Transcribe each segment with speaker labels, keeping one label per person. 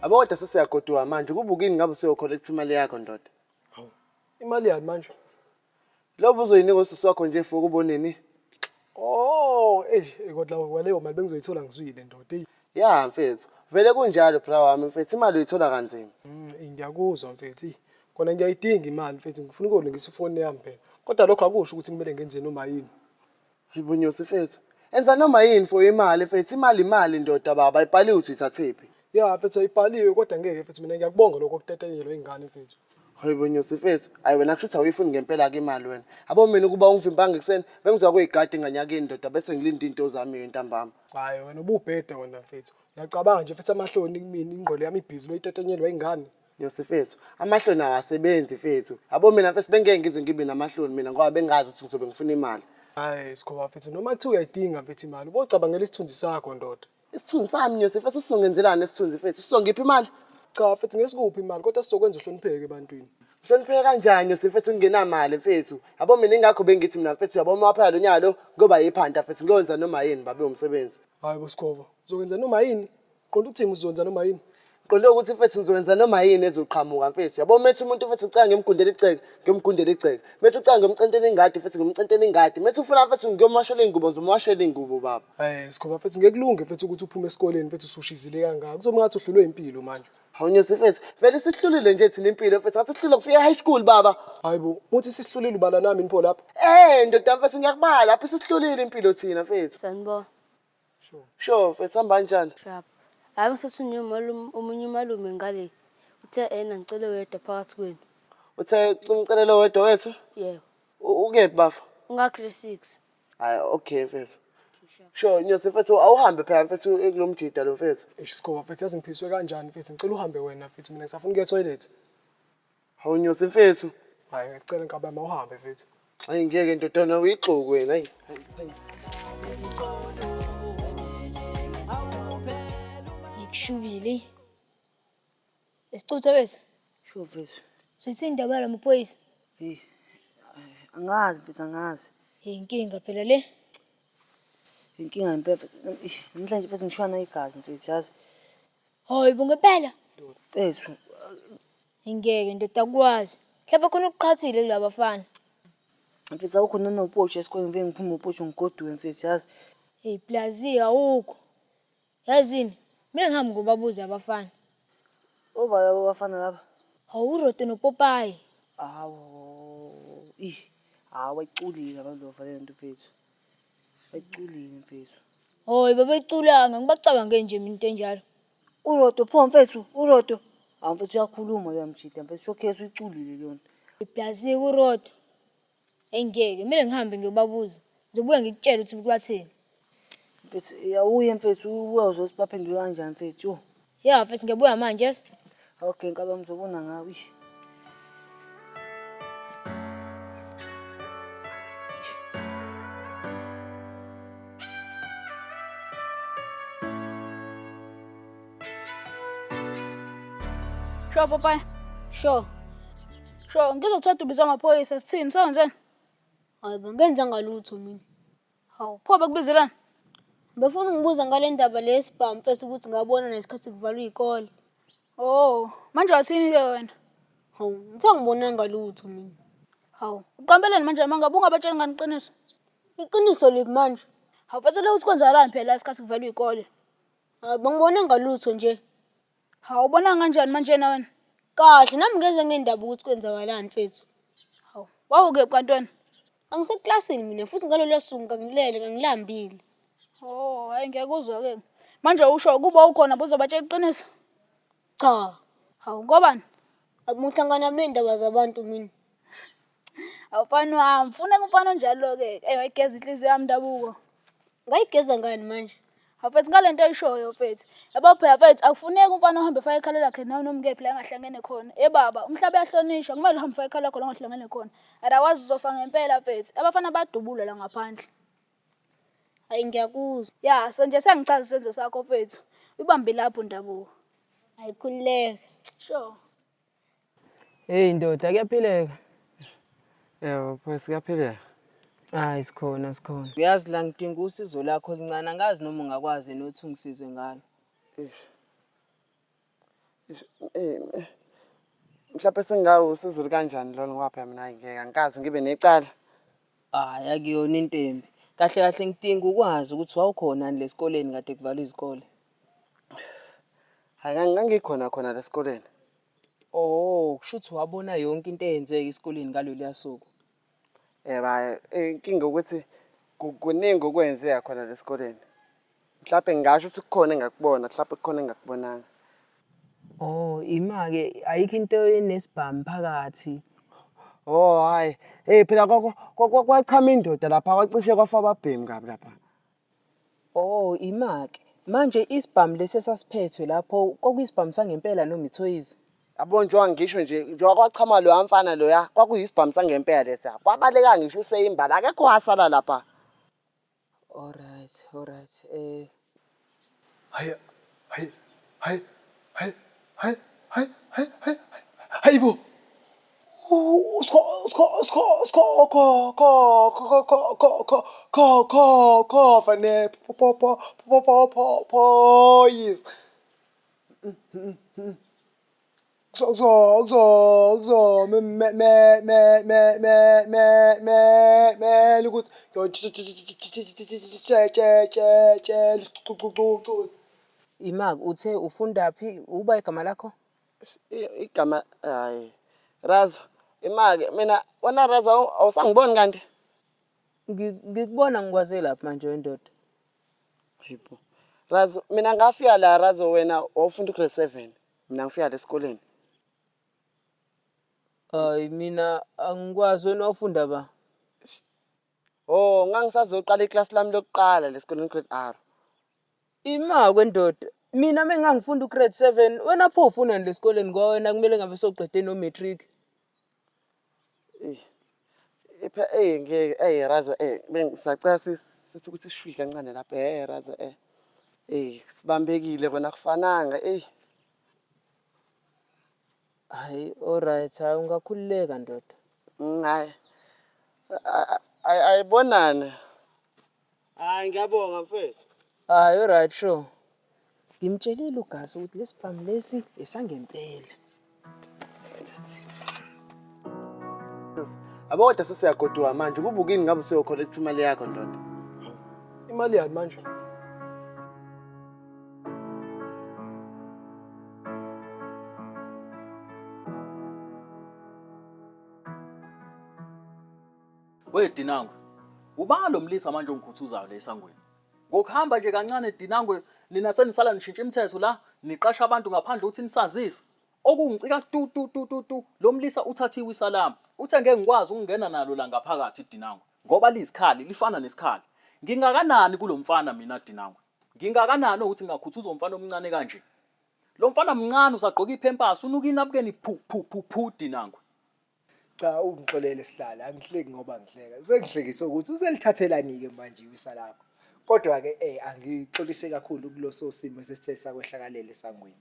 Speaker 1: Abo kodwa sesiyagoduka manje kuba ukini ngabe usuyo-collect imali yakho ndoda.
Speaker 2: Hawu. Imali yani manje?
Speaker 1: Lobu uzoyinika usisi wakho nje for kuboneni.
Speaker 2: Oh, eish, kodwa kwaleyo mali bengizoyithola ngizwile ndoda. Eyi.
Speaker 1: Ya mfethu, vele kunjalo bra wami mfethu imali uyithola kanzima.
Speaker 2: Eyi, ngiyakuzwa mfethu. Eyi, kona ngiyayidinga imali mfethu, ngifuna ukuyolungisa ifoni yami phela. Kodwa lokho akusho ukuthi kumele ngenze noma yini.
Speaker 1: Hayibo Nyosi mfethu. Enza noma yini for imali mfethu, imali imali ndoda baba, ayibhaliwe ukuthi uyithathephi.
Speaker 2: Ya mfethu ayibhaliwe kodwa ngeke mfethu mina ngiyakubonga lokho okutetenyelwa ingane mfethu.
Speaker 1: Hayibo Nyosi mfethu, ayi wena kushuthi awuyifuni ngempela-ke imali wena. Yabo mina ukuba ungivimbanga ekuseni, bengizwa kuyigadi nganyakeni ndoda bese ngilinda iy'nto zami-ke ntambama.
Speaker 2: Hhayi wena ububheda wena mfethu. Uyacabanga nje mfethu amahloni kumina ingqondo yami ibhizi loyitetenyelwa ingane.
Speaker 1: Nyosi mfethu, amahloni awasebenzi mfethu. Yabo mina mfethu bengeke ngize ngibe namahloni mina ngoba bengazi ukuthi ngizobe ngifuna imali.
Speaker 2: Hhayi Sikhova mfethu noma kuthiwa uyayidinga mfethu imali ubocabangela isithunzi sakho ndoda.
Speaker 1: Isithunzi sami Nyosi mfethu sizongenzelani isithunzi mfethu? Sizongipha imali?
Speaker 2: Cha mfethu ngeke sikuphe imali kodwa sizokwenza uhlonipheke ebantwini.
Speaker 1: Ngihlonipheke kanjani Nyosi mfethu ngingenamali mfethu? Yabo mina ingakho bengithi mina mfethu uyabona uma waphela lo nyaka lo ngoba yiphanta mfethu ngiyonza noma yini babe umsebenzi.
Speaker 2: Hhayi bo Sikhova, uzokwenza noma yini? Qonda ukuthini uzokwenza noma yini?
Speaker 1: Qonde ukuthi mfethu ngizokwenza noma yini ezoqhamuka mfethu. Yabo methi umuntu mfethu ngicela ngimgundele igceke, ngiyomgundela igceke. Methi ucela ngiyomcentela ingadi mfethu ngiyomcentela ingadi. Methi ufuna mfethu ngiyomwashela iy'ngubo ngizomwashela iy'ngubo baba.
Speaker 2: Hhayi Sikhova mfethu ngeke kulunge mfethu ukuthi uphume esikoleni mfethu usushizile kangaka. Kuzobe ngathi uhlulwe impilo manje.
Speaker 1: Hawu Nyosi mfethu, vele sihlulile nje thina impilo mfethu. Ngathi sihlulile kufika high school baba.
Speaker 2: Hayi bo, uthi sihlulile ubala nami nipho lapho.
Speaker 1: Eh ndoda mfethu ngiyakubala lapho sihlulile impilo thina mfethu.
Speaker 3: Sanibona.
Speaker 2: Sure.
Speaker 1: Sure mfethu hamba kanjani?
Speaker 3: Sharp. Hayi ngisathunywe umalume omunye umalume ngale. Uthe ena ngicela oyedwa phakathi kwenu.
Speaker 1: Uthe umcelele wedwa wethu?
Speaker 3: Yebo.
Speaker 1: Ukephi bafo?
Speaker 3: Unga grade 6.
Speaker 1: Hayi okay mfethu. Sure Nyosi mfethu awuhambe phela mfethu kulo mjida lo mfethu.
Speaker 2: Eish Sikhova mfethu yazi ngiphiswe kanjani mfethu ngicela uhambe wena mfethu mina ngisafuna ukuya toilet.
Speaker 1: Hawu Nyosi mfethu.
Speaker 2: Hayi ngiyacela nkabi yami awuhambe mfethu.
Speaker 1: Hayi ngeke ndodana uyigxoki wena hayi. hayi, hayi.
Speaker 4: Ngikushubile. Isicuthe bese.
Speaker 5: Sure mfethu.
Speaker 4: Soyithini indaba yala maphoyisa?
Speaker 5: Hey. Angazi mfethu angazi.
Speaker 4: Hey inkinga phela le.
Speaker 5: Inkinga impela mfethu. Eish, Namhlanje mfethu ngishwana igazi mfethu yazi.
Speaker 4: Hayi bo ngempela.
Speaker 5: Mfethu
Speaker 4: Ngeke ndoda akwazi. Mhlawumbe khona ukuqhathile kulaba bafana.
Speaker 5: mfethu awukho nanopotsho esikoleni ngifike ngiphume upotsho ngigoduke mfethu yazi.
Speaker 4: Hey plazi awukho. Yazini, mina ngihambe ngobabuza abafana.
Speaker 5: Oba labo bafana laba.
Speaker 4: Hawu uRodo noPopayi.
Speaker 5: Hawu ih. Hawu ayiculile abalova le nto mfethu. Ayiculile mfethu.
Speaker 4: Hoyi babeculanga ngibacabange nje mina into enjalo.
Speaker 5: Urodo pho mfethu, urodo. Hawu mfethu uyakhuluma loya mjida mfethu, showcase uyiculile leyo nto.
Speaker 4: Iplaziki uRodo. Eyi ngeke, kumele ngihambe ngiyobabuza. Ngizobuya ngikutshele ukuthi bathini.
Speaker 5: Mfethu awuye mfethu ubuya uzothi baphendula kanjani mfethu. Yo.
Speaker 4: Ya mfethu ngiyabuya manje yes.
Speaker 5: Okay nkabi yami ngizobona ngawe. Eish.
Speaker 6: Sure Popeye.
Speaker 7: Sure.
Speaker 6: Sure, ngizokuthola ubizwa amaphoyisa sithini sewenzeni?
Speaker 7: Hayi bo ngenzanga lutho mina.
Speaker 6: Hawu, pho bekubizelani?
Speaker 7: Befuna ungibuza ngale ndaba le yesibhamu mfethu ukuthi ngabona nesikhathi kuvalwa iy'kole.
Speaker 6: Oh, manje wathini ke wena?
Speaker 7: Hawu, ngithe angibonanga lutho mina.
Speaker 6: Hawu, uqambeleni manje manga bungabatsheli ngani iqiniso?
Speaker 7: Iqiniso liphi manje?
Speaker 6: Hawu, mfethu ukuthi kwenzakalani phela isikhathi kuvalwa iy'kole?
Speaker 7: Hayi bangibonanga lutho nje.
Speaker 6: Hawu, ubona kanjani manje na wena?
Speaker 7: Kahle nami ngeze ngendaba ukuthi kwenzakalani mfethu.
Speaker 6: Hawu, wawukephi kanti wena?
Speaker 7: Angiseklasini mina futhi ngalolo suku ngangilele ngangilambile.
Speaker 6: Oh, hayi ngiyakuzwa ke. Manje usho kuba ukhona buzobatshela iqiniso?
Speaker 7: Cha.
Speaker 6: Hawu, ngobani?
Speaker 7: Amuhlangana nendaba zabantu mina.
Speaker 6: Awufani wami, funeka umfana onjalo-ke. Eyi wayigeza inhliziyo yami Ndabuko.
Speaker 7: Ngayigeza ngani manje?
Speaker 6: Hawu mfethu ngale nto oyishoyo mfethu. Yabo phela mfethu akufuneki umfana ohambe efake ikhala lakhe noma ukephi la engahlangene khona. Eh baba, umhlaba uyahlonishwa, kumele uhambe ufake ikhala lakho la ongahlangene khona. Otherwise uzofa ngempela mfethu. Abafana bayadubula la ngaphandle.
Speaker 7: Hayi ngiyakuzwa.
Speaker 6: Ya, so nje sengichaza isenzo sakho mfethu. Ubambe lapho Ndabuko.
Speaker 7: Hayi khululeka.
Speaker 6: Sure.
Speaker 8: Hey ndoda kuyaphileka.
Speaker 1: Yebo mfowethu kuyaphileka.
Speaker 8: Hayi sikhona sikhona.
Speaker 9: Uyazi la ngidinga usizo lakho oluncane angazi noma ungakwazi yini ukuthi ungisize ngalo.
Speaker 1: Eish. Eh, mhlawumbe sengingawusizo kanjani lolo ngoba phela mina hayi ngeke angikaze ngibe necala.
Speaker 8: Hhayi akuyona into embi. Kahle kahle ngidinga ukwazi ukuthi wawukhona yini lesikoleni kade kuvalwa izikole.
Speaker 1: Hhayi ngangikhona khona la esikoleni.
Speaker 8: Oh, kusho ukuthi wabona yonke into eyenzeka esikoleni ngaloluya suku.
Speaker 1: Yebo hhayi inkinga ukuthi kuningi okwenzeka khona la esikoleni. Mhlawumbe ngingasho ukuthi kukhona engakubona, mhlawumbe kukhona engakubonanga.
Speaker 8: Oh, ima-ke ayikho into enesibhamu phakathi.
Speaker 1: Oh hhayi, hey phela kwachama indoda lapha kwacishe kwafa ababhemi kabi lapha.
Speaker 8: Oh, ima-ke. Manje isibhamu lesi esasiphethwe lapho kwakuyisibhamu sangempela noma ithoyizi?
Speaker 1: Yabo njengoba ngisho nje njengoba kwachama loya mfana loya kwakuyisibhamu sangempela lesiya. Kwabaleka ngisho useyimbala akekho wasala lapha.
Speaker 8: Alright, alright.
Speaker 2: Hayi hayi hayi hayi hayi hayi hayi hayi hayibo. Uskho uskho uskho uskho kho kho kho kho kho kho kho kho kho fane po po po po po po poyis. Kuzo kuzo kuzo me me me me me me me me mele ukuthi tshela isicucucucu.
Speaker 8: Ima-ke uthe ufundaphi? Uba igama lakho?
Speaker 1: Igama hayi Razo imake mina wena Razo awusangiboni kanti?
Speaker 8: Ngikubona ngikwaze laphi manje wendoda?
Speaker 1: Hayibo. Razo mina ngafika la Razo wena wawufunda ugrade 7 mina ngifika la esikoleni.
Speaker 8: Hayi mina angikwazi wena wawufunda ba?
Speaker 1: Oh ngangisazoqala iklasi lami lokuqala lesikoleni grade R.
Speaker 8: Ima kwendoda. Mina mengangifunda ugrade 7 wena pho ufundani lesikoleni ngoba wena kumele ngabe sowuqede no matric.
Speaker 1: Eh iphe eh ngeke eh Razo eh bengisacela sithi ukuthi sishwi kancane lapha eh Razo eh eh sibambekile kona kufananga eh
Speaker 8: Hayi alright hayi ungakhululeka ndoda.
Speaker 1: Hayi ayibonane. Hayi ngiyabonga mfethu.
Speaker 8: Hayi alright sure. Ngimtshelile uGasa ukuthi lesibhamu lesi esangempela.
Speaker 1: Yabo kodwa sesiyagoduka manje kuba ukini ngabe usuyocollecta imali yakho ndoda.
Speaker 2: Imali yani manje?
Speaker 9: We Dinangwe, uba lo mlisa manje ongikhuthuzayo la esangweni. Ngokuhamba nje kancane Dinangwe, nina senisala nishintsha imithetho la, niqasha abantu ngaphandle ukuthi nisazise. Okungicika tu tu tu tu tu, lo mlisa uthathiwe isalami. Uthe ngeke ngikwazi ukungena nalo la ngaphakathi Dinangwe, ngoba liyisikhali, lifana nesikhali. Ngingakanani kulo mfana mina Dinangwe? Ngingakanani ukuthi ngingakhuthuza umfana omncane kanje? Lo mfana mncane usagqoka iphempasi, unuka inabukeni phu phu phu phu Dinangwe.
Speaker 10: Cha ungixolele sihlala angihleki ngoba ngihleka. Sengihlekiswe ukuthi uselithathelani-ke manje iwisa lakho. Kodwa-ke angixolise kakhulu kuloso simo esesithe sakwehlakalela esangweni.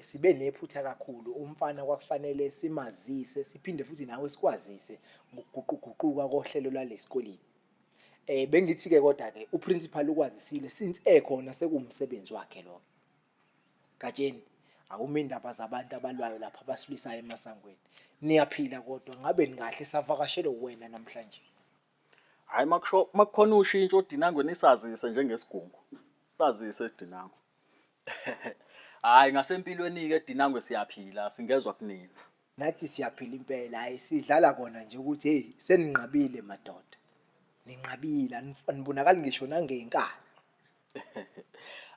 Speaker 10: Sibe nephutha kakhulu umfana kwakufanele simazise siphinde futhi nawe sikwazise ngokuguquguquka kohlelo lwalesikoleni. Bengithi-ke kodwa-ke uprincipal ukwazisile since ekhona sekuwumsebenzi wakhe loyo. Gatsheni, Akume indaba zabantu abalwayo lapha abasilwisayo emasangweni. Niyaphila kodwa ngabe nikahle savakashelwa uwena namhlanje.
Speaker 9: Hhayi makusho makukhona ushintsho Dinangwe nisazise njengesigungu. Sazise Dinangwe. Hhayi ngasempilweni-ke Dinangwe siyaphila singezwa kunina.
Speaker 10: Nathi siyaphila impela hhayi sidlala kona nje ukuthi hey seninqabile madoda. Ninqabile anibonakali ngisho nangenkani.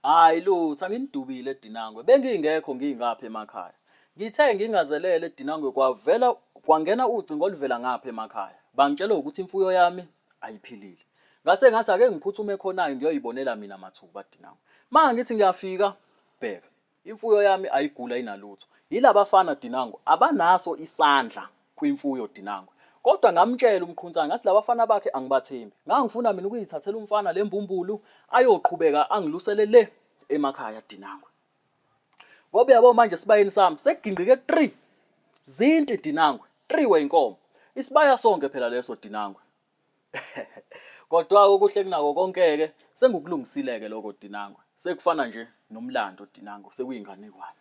Speaker 9: Hhayi lutho anginidubile Dinangwe bengingekho ngingapha emakhaya. Ngithe ngingazelele Dinangwe kwavela kwangena ucingo oluvela ngapha emakhaya. Bangitshela ukuthi imfuyo yami ayiphilile. Ngase ngathi ake ngiphuthume khona-ke ngiyoyibonela mina mathuba Dinangwe. Ma ngithi ngiyafika bheka Imfuyo yami ayiguli ayinalutho. Yilabafana Dinangwe abanaso isandla kwimfuyo Dinangwe. Kodwa ngamtshela uMqhunsane ngathi labafana bakhe angibathembi. Ngangifuna mina ukuyithathela umfana lembumbulu ayoqhubeka angilusele le emakhaya Dinangwe. Ngoba uyabo manje esibayeni sami sekugingqike 3 zinti Dinangwe, 3 weyinkomo. Isibaya sonke phela leso Dinangwe. Kodwa-ke okuhle kunako konke-ke sengikulungisile-ke lokho Dinangwe. Sekufana nje nomlando Dinangwe, sekuyinganekwane.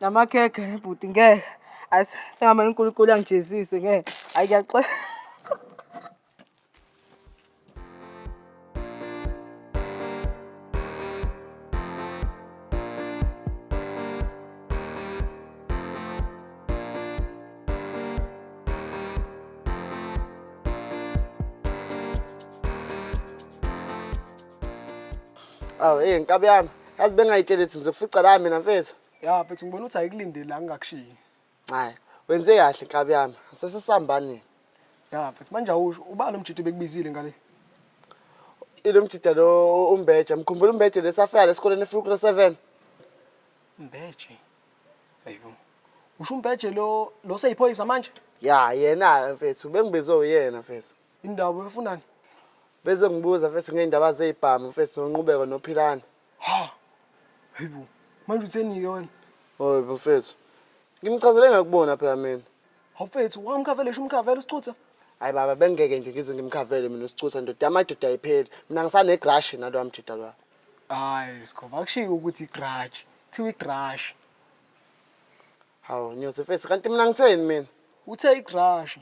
Speaker 8: Lamakhekhe bhuti ngeke. Hayi sengamane uNkulunkulu angijezise ngeke. Hayi ngiyaxola.
Speaker 1: Awu hey nkabi yami, yazi bengayitsheli ukuthi ngizokufica la mina mfethu.
Speaker 2: Ya mfethu ngibona ukuthi ayikulindeli angingakushiyi.
Speaker 1: Hayi, wenze kahle nkabi yami. Sesisambani.
Speaker 2: Ya mfethu manje awusho ubani umjita bekubizile ngale?
Speaker 1: Ilo mjita lo umbeje, mkhumbula umbeje lesafika lesikoleni eFukro 7.
Speaker 2: Mbeje. Hayibo. Usho umbeje lo lo seyiphoyisa manje?
Speaker 1: Ya yena mfethu bengibizwe uyena mfethu.
Speaker 2: Indaba ufunani?
Speaker 1: Bese ngibuza mfethu ngey'ndaba zey'bhamu mfethu nonqubeko nophilana.
Speaker 2: Ha. Hayibo. Manje utheni-ke wena?
Speaker 1: Hoyi mfethu. Ngimchazele ngakubona phela mina.
Speaker 2: Hawu mfethu, wangamkhavela esho umkhavela usichutha.
Speaker 1: Hayi baba bengeke nje ngize ngimkhavele mina usichutha ndoda amadoda ayipheli. Mina ngisane-crush nalowa mjita lowa.
Speaker 2: Hayi Sikhova, akushiwo ukuthi i-grudge. Kuthiwa i-crush.
Speaker 1: Hawu nyosi mfethu kanti mina ngitheni mina?
Speaker 2: Uthe i-crush.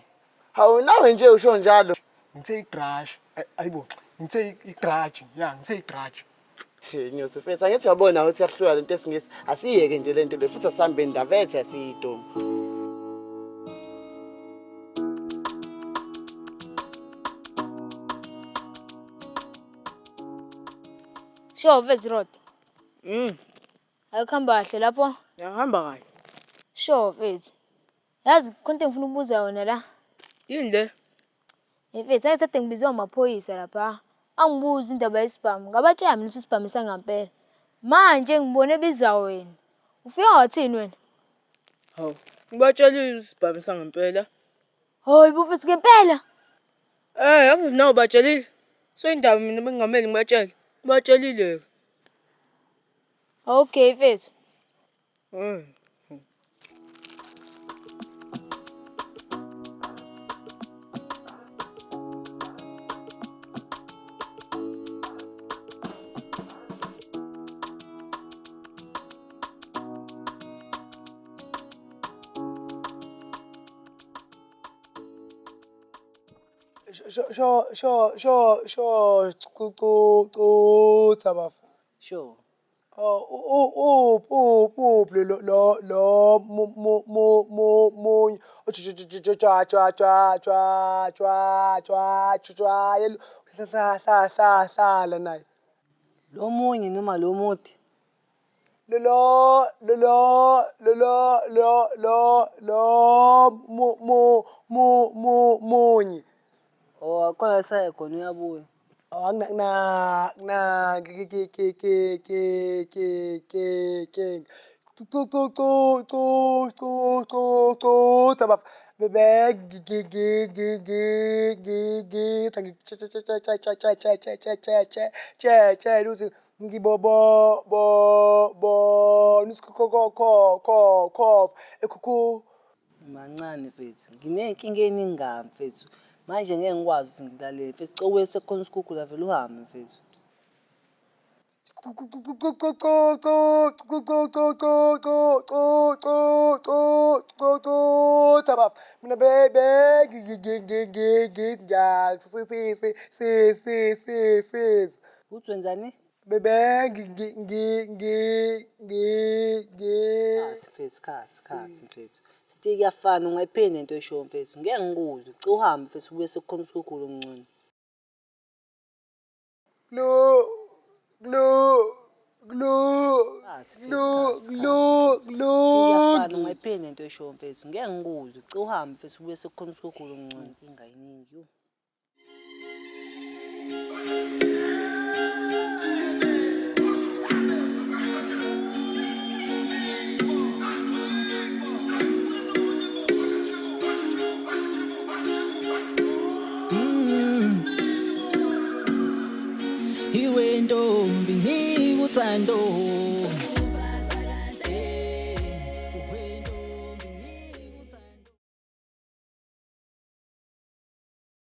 Speaker 1: Hawu nawe nje usho njalo.
Speaker 2: Ngithe i-crush. Hayibo, ngithe i-grudge. Ya, ngithe i-grudge.
Speaker 1: Hey nyosi mfethu angithi uyabona ukuthi iyahlula lento esingisi. Asiyeke nje lento le futhi asihambeni ndavethe asiyidomu.
Speaker 4: Sure mfethu Rodo. Akuhamba kahle lapho.
Speaker 8: Ngiyahamba kahle.
Speaker 4: Sure mfethu. Yazi khona into engifuna ukubuza yona la.
Speaker 8: Yini le?
Speaker 4: Mfethu angithi kade ngibizwe amaphoyisa lapha. Angibuza indaba yesibhamu. Ngabatshela mina ukuthi isibhamu sangampela. Manje ngibone biza wena. Ufike wathini wena?
Speaker 8: Hawu, ngibatshelile isibhamu sangempela.
Speaker 4: Hayi bo mfethu ngempela.
Speaker 8: Eh, angithi nawe ubatshelile. So indaba mina bengingamele ngibatshele. Ubatshelile-ke.
Speaker 4: Okay mfethu.
Speaker 2: Sho sho sho sho sho cu cu cu bafo.
Speaker 5: Sure.
Speaker 2: Oh, u u u lo lo lo mu mu mu mu munye cha cha cha cha cha cha cha cha yelo sa sa sa sala naye.
Speaker 5: Lo munye noma lo mude?
Speaker 2: Lo lo lo lo lo lo lo lo mu mu mu mu munye.
Speaker 5: Oh, khona saye khona uyabuya.
Speaker 2: Oh, na na na ke ke ke ke ke ke ke ke cu cu cu cu cu cu cu cu taba bebe gi gi gi gi gi gi gi tangi che che che che che che che che che che che che che luzi ngi bo bo bo bo nusku ko ko ko ko ko ekuku.
Speaker 5: Mancane mfethu. Nginey'nkinga ey'ningi kabi mfethu. Manje ngeke ngikwazi ukuthi ngikulalele mfethu. Cela ubuye sekukhona isikhukhula vele uhambe mfethu.
Speaker 2: Mina bebe gi gi gi gi gi gi nga si si si si si si si
Speaker 5: Uthi wenzani?
Speaker 2: bebe gi gi gi gi gi gi.
Speaker 5: Khathi mfethu, khathi, khathi mfethu. Stiki kuyafana ungayiphindi lento oyishoyo mfethu. Ngeke ngikuzwe. Cela uhambe mfethu ubuye sekukhona isikhukhula okungcono.
Speaker 2: Glu glu glu
Speaker 5: Khathi mfethu,
Speaker 2: glu
Speaker 5: khathi,
Speaker 2: glu
Speaker 5: khathi mfethu.
Speaker 2: glu.
Speaker 5: Stiki kuyafana ungayiphindi lento oyishoyo mfethu. Ngeke ngikuzwe. Cela uhambe mfethu ubuye sekukhona isikhukhula okungcono. Inkinga iningi yo.
Speaker 11: Iwe ntombi ngikuthando.